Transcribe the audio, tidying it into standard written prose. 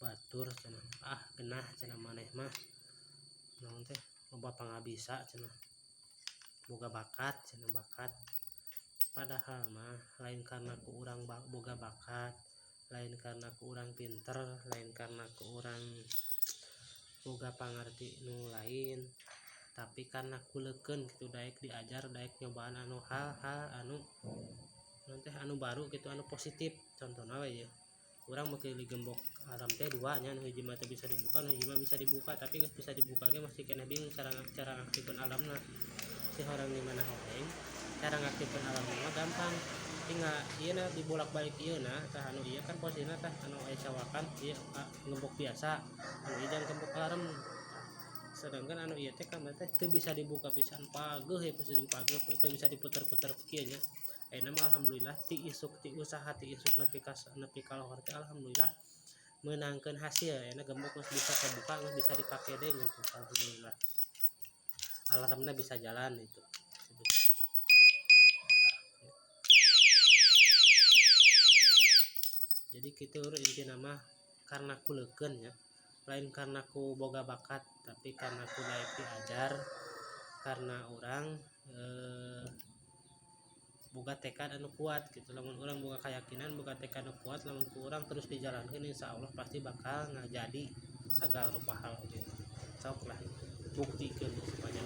Batur cenah, ah genah cenah maneh mah naon teh loba pangabisa cenah, boga bakat cenah bakat. Padahal mah lain karena ku urang boga bakat, lain karena ku urang pinter, lain karena ku urang boga pangarti nu lain, tapi karena kuleukeun gitu daek diajar, daek nyobaan anu hal-hal anu naon teh anu baru gitu, anu positif. Contohna we ieu urang make gembok alarm teh dua nya, anu hiji mah teu bisa dibuka, anu hiji mah bisa dibuka, tapi geus bisa dibuka ge masih keneh bingung cara ngaktifkeun alarmna. Si horeng di mana horeng, cara ngaktifkeun alarmna mah gampang, tinggal ieu na dibolak-balik ieu na tah, anu ieu kan posisina tah anu aya cawakan ieu gembok biasa, anu ieu jang gembok alarm. Sedangkan anu ieu teh kamari teh teu bisa dibuka pisan, pageuh ya pisan pageuh, teu bisa diputer-puter kieu nya. Ayeuna mah alhamdulillah ti isuk ti usaha ti isuk nepi ka lohor teh alhamdulillah meunangkeun hasil. Ayeuna gembok geus bisa kebuka, geus bisa dipake deui nya tuh, alhamdulillah alarmna bisa jalan itu. Jadi kitu intina mah karena kuleukeun nya, lain karena ku boga bakat, tapi karena ku daek diajar, karena urang boga tekad anu kuat gitu. Lamun urang boga keyakinan, boga tekad anu kuat, lamun ku urang terus dijalankeun, insyaallah pasti bakal ngajadi sagala rupa hal gitu. Sok lah buktikeun sepanjang.